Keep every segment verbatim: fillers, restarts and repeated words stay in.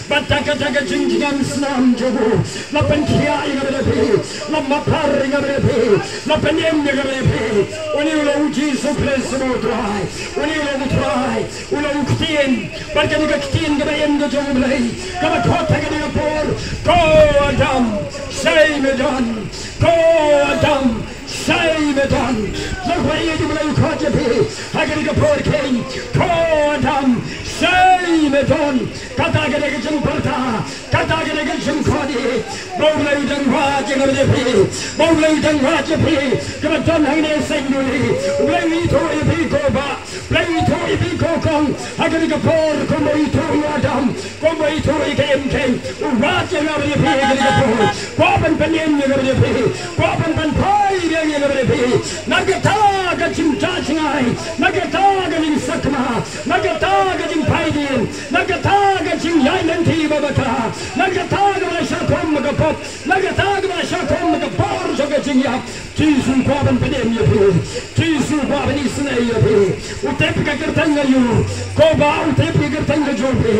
Bad da kata ka jingjngem snam jong u, la pynkhiah ïa nga bad ïa phi, la mapar ïa nga bad ïa phi, la pynim ïa nga bad ïa phi. Une u long u Jisu Khrist uba U Trai, une u long u Trai, u long u Ktien. Bad kane ka Ktien kaba im ka jong U Blei kaba khot ha kane ka por, ko Adam, shei me don, ko Adam, shei me don. Lok ba ïeit U Blei u khot ïa phi ha kane ka por kheiñ, ko Adam, shei me don. Kata ka dei ka jingpyrta, kata ka dei ka jingkhot ïa, ba U Blei u dang wad ïa nga bad ïa phi, ba U Blei u dang wad ïa phi. Kaba don hangne Saiñduli, U Blei u ithuh ïa phi ko bah, U Blei u ithuh ïa phi ko kong. Ha kane ka por kumba u ithuh ïa u Adam, kumba u ithuh ïa ka Im kheiñ, u wad ïa nga bad ïa phi ha kane ka por. Kwah ban pynim ïa nga bad ïa phi, kwah ban pynphai biang ïa nga bad ïa phi. Na kata ka jingtah jngai, na kata ka jingsakma, na kata ka jingphaidien, na kata ka jingïaid lynti ba bakla, na kata kaba la shah khum ha ka pop, na kata kaba la shah khum ha ka bor jong ka jingïap, Jisu kwah ban pynim ïa phi. Jisu kwah ban isynei ïa phi. U tip ka kyrteng aïu? Ko bah u tip ka kyrteng ka jong phi.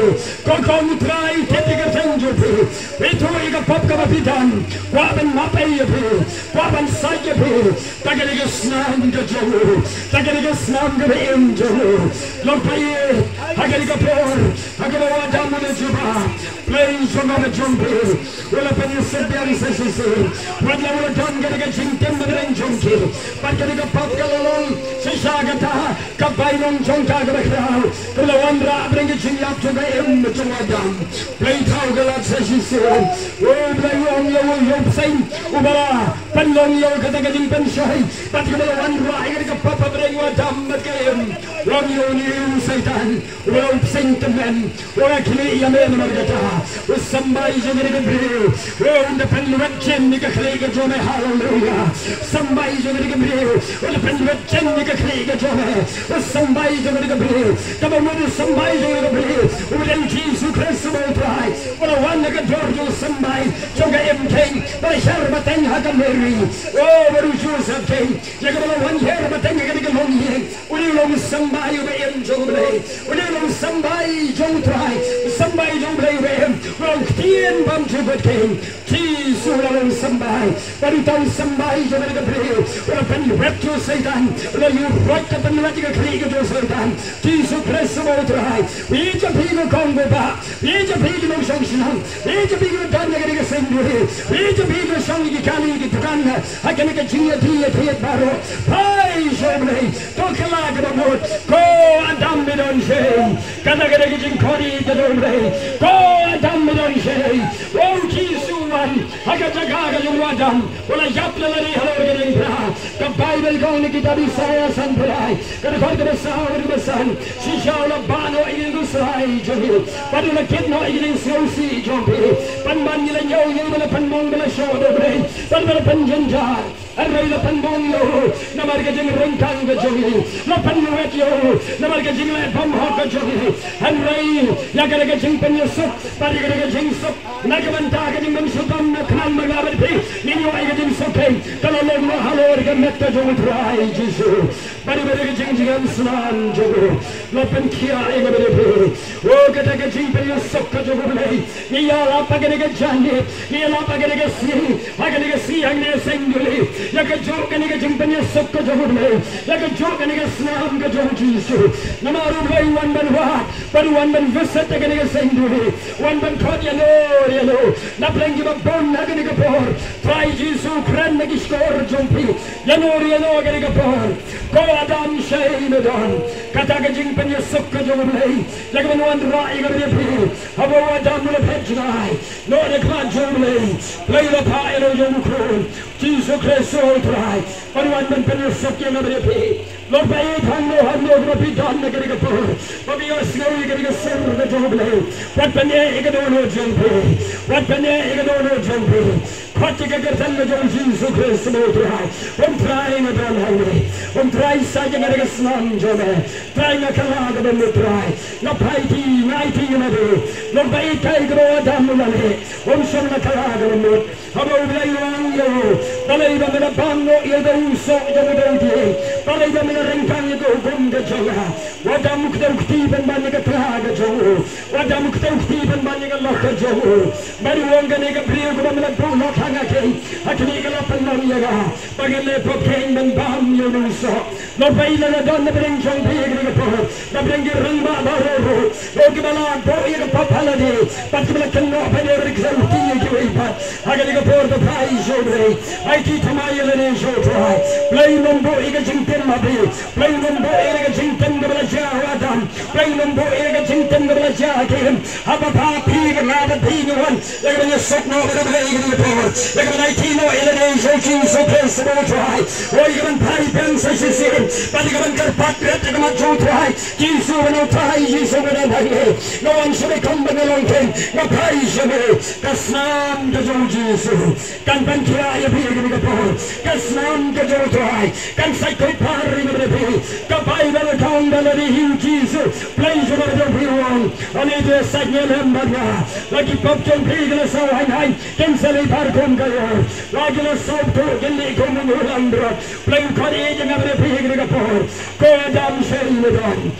Ko kong U Trai u tip ka kyrteng jong phi. U ithuh ïa ka pop kaba phi don. Kwah ban map ei ïa phi, kwah ban sait ïa phi. Ta ka dei ka snam ka jong u, ta ka dei ka snam kaba im jong u. Lok ba ïeit, ha kane ka por, ha kaba u Adam u la jubab, Blei jong nga bad jong phi, u la pynïasuk biang sa shisien. Wat la u la don kane ka jingtim bad ring jong ki, bad kane ka pop ka la long shisha kata ka bainong jong ka kaba khraw, kaba la wanrah bad ka jingïap jong ka Im jong u Adam. Blei thaw ka lad sa shisien. O Blei, u ong ïa u, ïa u bseiñ uba la pynlong ïa u kata ka jingpynshoi bad kaba la wanrah ïa kata ka pop ha bneng u Adam bad ka Im. U ong ïa une u Soitan, u ong, u bseiñ tymmen, u ong, nga khlieh ïa me namar kata. U symbai jong kane ka briew, u ong, un da pynwit jin ïa ka khlieh ka jong me. Haleluya. Symbai jong kane ka briew, un da pynwit jin ïa ka khlieh ka jong me. U symbai jong kane ka briew, kaba mut u symbai jong kane ka briew u dei u Jisu Khrist uba U Trai. Ba la wan na ka dor jong u symbai jong ka Im kheiñ, ba la hiar pateng ha ka Meri, o, bad u Joseph kheiñ. Ïa kaba la wan hiar pateng ha kane ka longïing, une u long u symbai uba im jong U Blei, une u long u symbai jong U Trai, u symbai jong U Blei uba im, u long u Ktien bymjukut kheiñ. Jisu u la long u symbai, bad uta u symbai jong kane ka briew u la pynwit ïa u Soitan, u la ïuh roit ka pynwit ïa ka khlieh ka jong u Soitan. Jisu Khrist uba U Trai, u ïeit ïa phi ko kong ko bah, u ïeit ïa phi ki nongshong shnong, u ïeit ïa phi ki ba don ha kane ka Saiñduli, u ïeit ïa phi ki ba shong ïa ki kali ki dukan ha kane ka jingïaid ïaid baroh. Phai sha U Blei, to kylla kaba mut, ko Adam me don shei. Kata ka dei ka jingkhot ïa U Blei, ko Adam me don shei. O Jisu wan ha ka jaka ka jong u Adam, u la ïap la lade halor ka diengphna. Ka Baibl ka ong na kitab Isaïah sanphew lai, ka dkhot kaba saw bad kaba san: Shisha u la bah noh ïa ki nongshai jong ngi, bad u la kit noh ïa ki nongsngewsih jong phi. Bad man ngi la ñiew ïa u ba la pynmong, ba la shoh da U Blei bad ba la pynjynjar. Hynrei la pynmong ïa u namar ka jingryngkang ka jong ngi, la pynwit ïa u namar ka jingleh bymhok ka jong ngi. Hynrei ïa kane ka jingpynïasuk bad ïa kane ka jingsuk na ka bynta ka jingpynshitom na khnang ma nga bad phi, ngin ïoh ïa ka jingsuk, ka la long noh halor ka met ka jong U Trai Jisu. Bad ïa kane ka jingjngem snam jong u la pynkhiah ïa nga bad ïa phi. O, kata ka jingpynïasuk ka jong U Blei. Ngi ïalap ha kane ka janmiet, ngi ïalap ha kane ka sngi, ha kane ka sngi hangne Saiñduli, ïa kajuh kane ka jingpynïasuk ka jong U Blei, ïa kajuh kane ka snam ka jong U Jisu. Namar U Blei u wan ban wad, bad u wan ban visit ïa kane ka Saiñduli, u wan ban khot ïano ïano na pdeng kiba bun ha kane ka por. Trai Jisu, kren na ki shkor jong phi ïano ïano ha kane ka por. Ko Adam, shei me don. Kata ka jingpynïasuk ka jong U Blei ïa kaban wanrah ïa nga bad ïa phi. Haba u Adam u la phet jngai noh na khmat jong U Blei, Blei u la phah ïa la u jong u khun, Jisu Khrist U Trai, bad u wan ban pynïasuk ïa nga bad ïa phi. Lok ba ïeit, hangno hangno kaba phi don na kane ka por, ba phi ïohsngew ïa kane ka sur ka jong U Blei, wat pynïaid ïa ka dohnud jong phi, wat pynïaid ïa ka dohnud jong phi. Khot ïa ka kyrteng ka jong U Jisu Khrist U Trai. Um Trai, nga don hangne. Um Trai, sait ïa nga da ka snam jong me. Trai, nga kylla kaba mut Trai. Nga phai ïa phi, nga aiti ïa lade. Long ba itai kaba u Adam u la leh, um shym la kylla ka lynmut. Haba U Blei u ong ïa u, balei ba me la bam noh ïa ka u soh jong u dewdieng? Balei ba me la ryngkang ïa ka hukum ka jong nga? U Adam u kdew kti ban ban ïa ka tla ka jong u. U Adam u kdew kti ban ban ïa ka lok ka jong u. Bad u ong kane ka briew kaba me la buh noh ha nga keiñ, ha kane ka la pynlong ïa nga ba ngan leh pop keiñ ban bam ïa u soh. Long ba i la don na pdeng jong phi kane ka por, na pdeng ki rangbah baroh ruh, ruh kiba la buh ïa ka pop ha lade, bad kiba la kynnoh ba dei ruh ki sa luti ïa kiwei pat. Ha kane ka por to phai sha U Blei, aiti thymmai ïa lade sha U Trai. Blei um buh ïa ka jingtim ha phi, Blei um buh ïa ka jingtim kaba la jia ha u Adam, Blei um buh ïa ka jingtim kaba la jia ha ki. Haba pha phi bad nga bad phi ngi wan ïa kaba ngi suk noh ïa U Blei kane ka por, ïa kaba ngi aiti noh ïa lade sha U Jisu Khrist U Trai. Oi, ïa kaban phai biang sa shisien, bad ïa kaban kyrpad rit ïa ka mat jong U Trai Jisu, ban U Trai Jisu ka don ha ngi. Nga wan sha phi kum ba nga long keiñ, nga phai sha phi. Ka snam ka jong U Jisu kan pynkhia ïa phi kane ka por. Ka snam ka jong U Trai kan sa khuid bha ïa phi. Ka Baibl ka ong ba lada hi U Jisu Blei jong phi u ong, ale to sa ïalem bad nga, la ki pop jong phi ki la saw hain hain kin sa leit bha kum ka ïor, la ki la saw tuh kin leit kum u langbrot. Blei u khot ïa nga bad phi kane ka por. Ko Adam, shei me don.